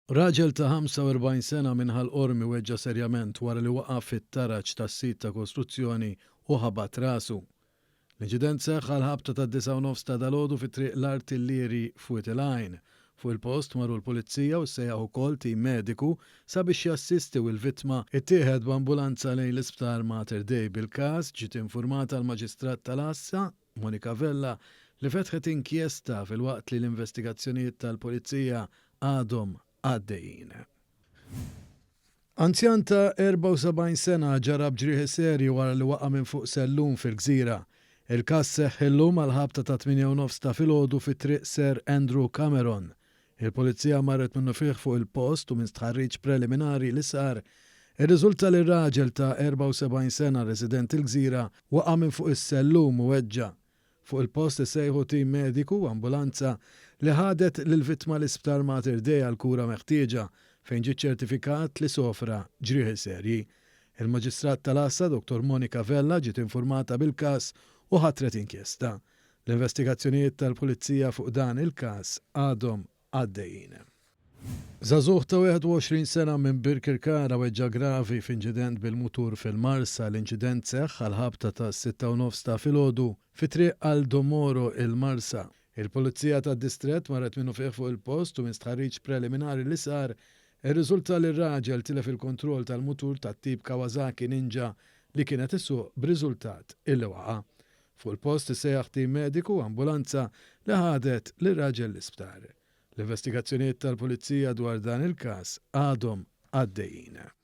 Raġel ta' 45 sena minn Ħal Qormi weġġa' serjament wara li waqa' fit-taraġ ta' sit ta' kostruzzjoni u ħabat rasu. L-inċident seħħ għall-ħabta tad-disgħa u nofs ta' dalgħodu fi Triq l-Artillieri f'Wied il-Għajn. Fuq il-post marru l-Pulizija u ssejjaħ ukoll tim mediku sabiex jassisti u l-vittma ttieħed b'ambulanza lejn l-Isptar Mater Dei. Bil-każ ġiet infurmata l-Maġistrat tal-Għassa, Monica Vella, li fetħet inkjesta filwaqt li l-investigazzjonijiet tal-Pulizija għadhom għaddejjin. Anzjan ta' 74 sena ġarrab ġrieħi serji wara li waqa' minn fuq sellum fil-Gżira. Il-każ seħħ illum għall-ħabta tat-tmienja u nofs ta' filgħodu fi Triq Sir Andrew Cameron. Il-Pulizija marret minnufih fuq il-post u minn stħarriġ preliminari li sar, irriżulta li raġel ta' 74 sena residenti l-Gżira waqa' minn fuq is-sellum u weġġa'. Fuq il-post issejħu tim mediku u ambulanza li ħadet lill-vittma l-Isptar Mater Dei għall-kura meħtieġa fejn ġie ċċertifikat li sofra ġrieħi serji. Il-Maġistrat tal-Għassa Dottor Monica Vella ġiet infurmata bil-każ u ħatret inkjesta. L-investigazzjonijiet tal-Pulizija fuq dan il-każ għadhom għaddejjin. Żagħżugħ ta' 21 sena minn Birkirkara weġġa' gravi f'inċident bil-mutur fil-Marsa. L-inċident seħħ għall-ħabta tas-sitta u nofs ta' filgħodu fi Triq Aldo Moro il-Marsa. Il-Pulizija tad-Distrett marret minnufih fuq il-post u minn stħarriġ preliminari li sar, irriżulta li r-raġel tilef il-kontroll tal-mutur tat-tip Kawasaki Ninja li kien qed isuq b'riżultat illi waqa'. Fuq il-post issejjaħ tim mediku u ambulanza li ħadet lir-raġel l-isptar. L-investigazzjonijiet tal-Pulizija dwar dan il-każ għadhom għaddejjin.